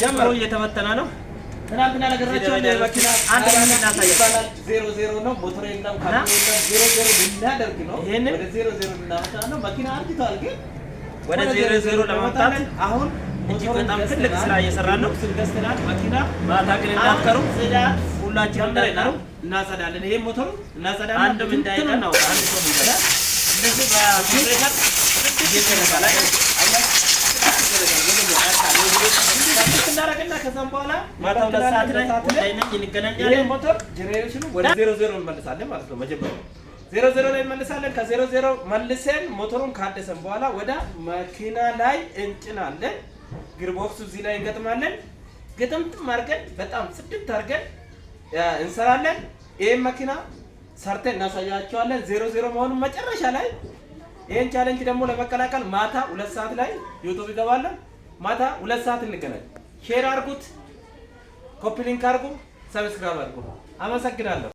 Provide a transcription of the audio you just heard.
ጀመረ። እየተበተነ ነው። ትናንትና ነገራቸው መኪና አንድ እናሳያለን። ይባላል። 00 ነው። ሞተር የለም፣ ካምፕ የለም። 00 ልናደርግ ነው። ይሄንን ወደ 00 ልናመጣ ነው። መኪና አርጅቷል፣ ግን ወደ 00 ለማምጣት አሁን እጅግ ሞተሩን በጣም ትልቅ ገዝተናል። ስራ እየሰራን ነው። gearbox ን ገዝተናል። መኪና ማታ ግን እንዳትቀሩ፣ ጽዳት ሁላችንም እንዳትቀሩ። እናጸዳለን። ይሄ ሞተሩ እናጸዳለን። አንድም እንዳይቀር ነው። አንድ ሰው እንዳይቀር። እንደዚህ በ compressor ይደረጋል አይደል? እናደርግና ከዛም በኋላ ማታ 2 ሰዓት ላይ ላይ ነኝ፣ ይሄ እንገናኛለን። ሞተር generation ኑ ወደ 00 እንመልሳለን ማለት ነው። መጀመሪያ 00 ላይ እንመልሳለን። ከ00 መልሰን ሞተሩን ካደሰን በኋላ ወደ መኪና ላይ እንጭናለን። gearbox ኡ እዚህ ላይ እንገጥማለን። ግጥምጥም አድርገን በጣም ጽድት አድርገን እንሰራለን። ይህን መኪና ሰርተን እናሳያቸዋለን 00 መሆኑን መጨረሻ ላይ። ይህን challenge ደግሞ ለመቀላቀል ማታ 2 ሰዓት ላይ YouTube ይገባለን። ማታ 2 ሰዓት እንገናኝ። Share አድርጉት፣ copy link አድርጉ፣ subscribe አድርጉ። አመሰግናለሁ።